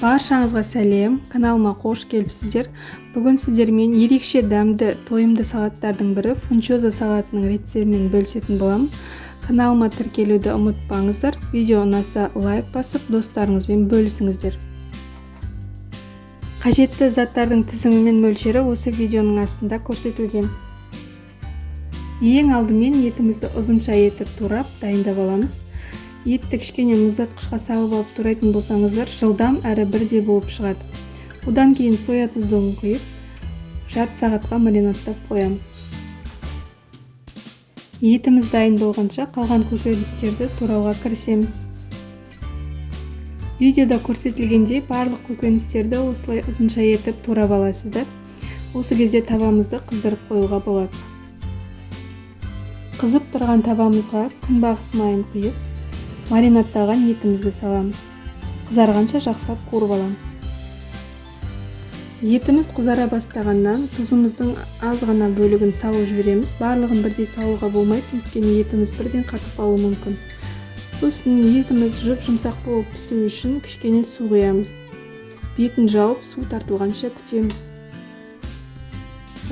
Баршаңызға сәлем, каналыма қош келіпсіздер. Бүгін сіздермен ерекше дәмді, тойымды салаттардың бірі фунчоза салатының рецептімен бөлісетін боламын. Каналыма тіркелуді ұмытпаңыздар. Видео ұнаса лайк басып, достарыңызбен бөлісіңіздер. Қажетті заттардың тізімі мен мөлшері осы видеоның астында көрсетілген. Ең алдымен етімізді ұзынша етіп турап дайындап аламыз. Етті кішкене мұздатқышқа салып алып турайтын болсаңыздар, жылдам әрі бірдей болып шығады. Одан кейін соя тұзын құйып, жарты сағатқа маринадтап қоямыз. Етіміз дайын болғанша қалған көкөністерді турауға кірісеміз. Видеода көрсетілгендей барлық көкөністерді осылай ұзынша етіп турап аласыздар. Осы кезде табамызды қыздырып қоюға болады. Қызып тұрған табамызға күнбағыс майын құйып, маринадталған етімізді саламыз. Қызарғанша жақсылап қуырып аламыз. Етіміз қызара бастағаннан тұзымыздың аз ғана бөлігін салып жібереміз. Барлығын бірдей салуға болмайды, өйткені етіміз бірден қатып қалуы мүмкін. Сосын етіміз жұп-жұмсақ болып пісу үшін кішкене су құямыз. Бетін жауып, су тартылғанша күтеміз.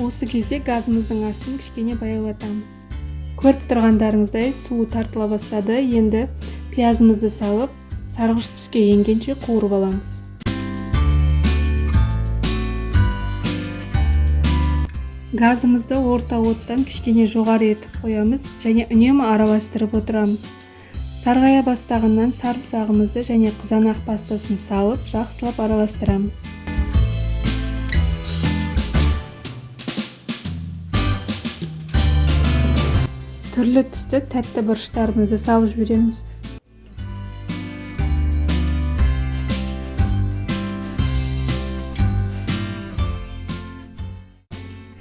Осы кезде газымыздың астын кішкене баяулатамыз. Көріп тұрғандарыңыздай су тартыла бастады. Енді пиязымызды салып, сарғыш түске енгенше қуырып аламыз. Газымызды орта оттан кішкене жоғары етіп қоямыз және үнемі араластырып отырамыз. Сарғая бастағаннан сарымсағымызды және қызанақ пастасын салып, жақсылап араластырамыз. Түрлі түсті тәтті бұрыштарымызды салып жібереміз.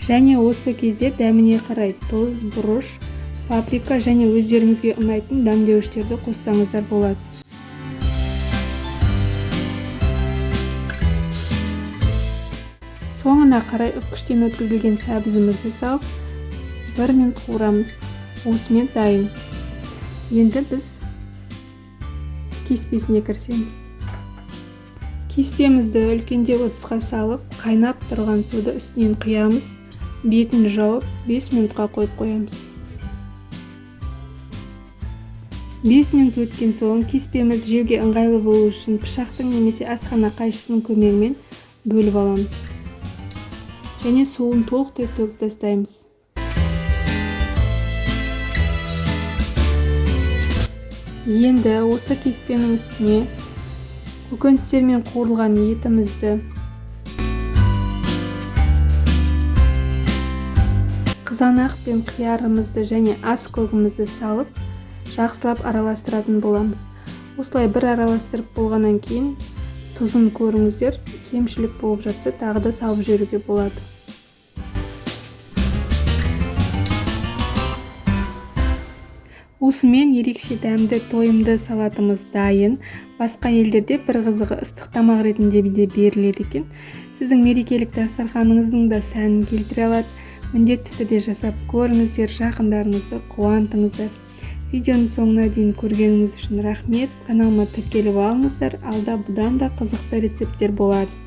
Және осы кезде дәміне қарай тұз, бұрыш, паприка және өздеріңізге ұнайтын дәмдеуіштерді қоссаңыздар болады. Соңына қарай үккіштен өткізілген сәбізімізді салып, 1 минут қуырамыз. Осымен дайын. Енді біз кеспесіне кірісеміз. Кеспемізді үлкендеу ыдысқа салып, қайнап тұрған суды үстінен құямыз. Бетін жауып, 5 минутқа қойып қоямыз. 5 минут өткен соң кеспеміз жеуге ыңғайлы болу үшін пышақтың немесе асхана қайшысының көмегімен бөліп аламыз. Және суын толықтай төгіп тастаймыз. Енді осы кеспенің үстіне көкөністермен қуырылған етімізді, қызанақ пен қиярымызды және ас көгімізді салып, жақсылап араластыратын боламыз. Осылай бір араластырып болғаннан кейін тұзын көріңіздер, кемшілік болып жатса тағы да салып жіберуге болады. Осымен ерекше дәмді, тойымды салатымыз дайын. Басқа елдерде бір қызығы ыстық тамақ ретінде де беріледі екен. Сіздің мерекелік дастарханыңыздың да сәнін келтіре алады. Міндетті түрде жасап көріңіздер, жақындарыңызды қуантыңыздар. Видеоның соңына дейін көргеніңіз үшін рахмет. Каналыма тіркеліп алыңыздар. Алда бұдан да қызықты рецепттер болады.